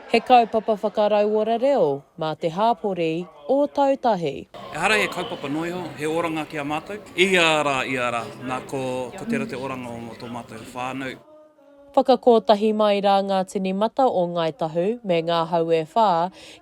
He kaupapa whakarauora reo mā te hāpori Ōtautahi. Ehara he kaupapa noa iho, he oranga ki a mātou. Ia rā, ia rā, nā, ko, ko tērā te oranga o tō mātou whānau. Whakakotahi mai rā ngā tini mata o Ngāi Tahu me ngā hau e whā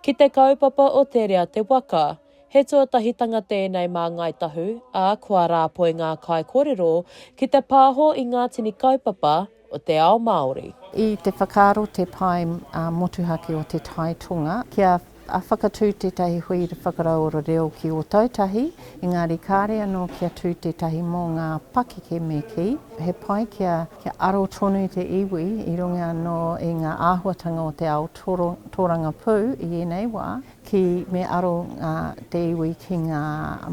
ki te kaupapa o Terea te Waka. He tuatahitanga tēnei mā Ngāi Tahu, ā, kua rāpoi ngā kaikōrero ki te pāho i ngā tini kaupapa o te ao Māori. I te whakaaro te pae motuhake o Te Tai Tonga kia whakatū tētahi hui whakarauora reo ki Ōtautahi, engari kāre anō kia tū tētahi mō ngā pakeke me kī, he pai kia aro tonu te iwi i runga anō i ngā āhuatanga o te ao tōrangapū i ēnei wā. Ki me aro ngā te iwi ki ngā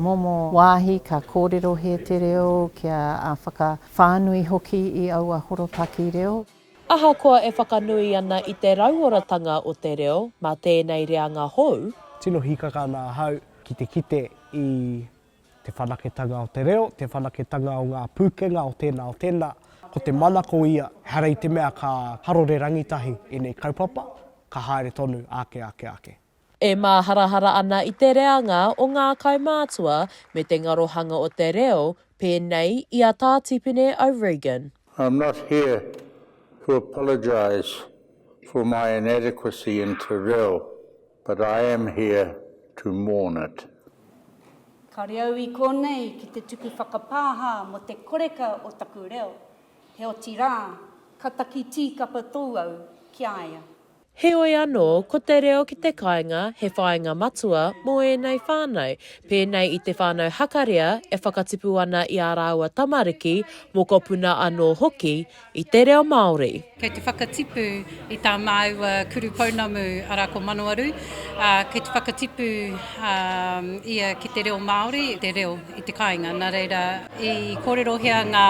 momo wāhi ka kōrerohia te reo, kia whakawhānui hoki i aua horopaki reo. Ahakoa e whakanui ana i te rauoratanga o te reo mā tēnei reanga hou, Tino hīkaka ana ahau ki te kite i te whanaketanga o te reo, te whanaketanga o ngā pūkenga o tēnā o tēnā. Ko te manako ia, ehara i te mea ka harore rangitahi ēnei kaupapa, ka haere tonu ake, ake, ake. E māharahara ana i te reanga o ngā kaumātua me te ngarohanga o te reo, pēnei i a Tā Tipene O'Regan. I'm not here to apologise for my inadequacy in te reo, but I am here to mourn it. Kare au i konei ki te tuku whakapāha mo te koreka o taku reo, heoti rā, ka taki tīkapa tou au ki a ia. Heoi anō, ko te reo ki te kāinga he whāinga matua mō ēnei whānau, pēnei i te whānau Hakaria e whakatipu ana i ā rāua tamariki, mokopuna anō hoki, i te reo Māori. Kei te whakatipu i tā māua kuru pounamu, arā ko Manawarū, ā, kei te whakatipu ia ki te reo Māori, te reo i te kāinga. Nā reira, i kōrerohia ngā,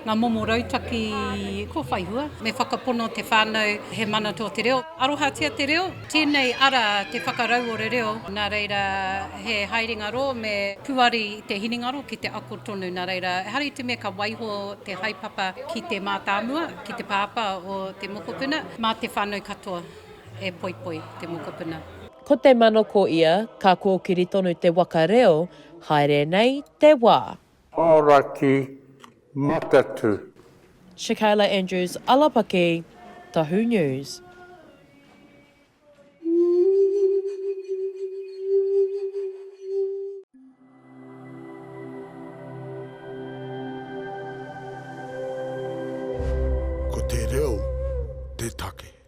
ngā momo rautaki kua whai hua. Me whakapono te whānau he mana tō te reo. Arohatia te reo, tēnei ara te whakarauora reo, nā reira he haerenga rō me puari te hinengaro ki te ako tonu, nā reira ehara i te mea ka waiho te haepapa ki te mātāmua, ki te pāpā o te mokopuna, mā te whānau katoa e poipoi te mokopuna. Ko te manako ia, ka kōkiri tonu te waka reo, haere nei te wā. Hauraki Matatū. Shakayla Andrews Alapaki, Tahu News. Ko te reo te take.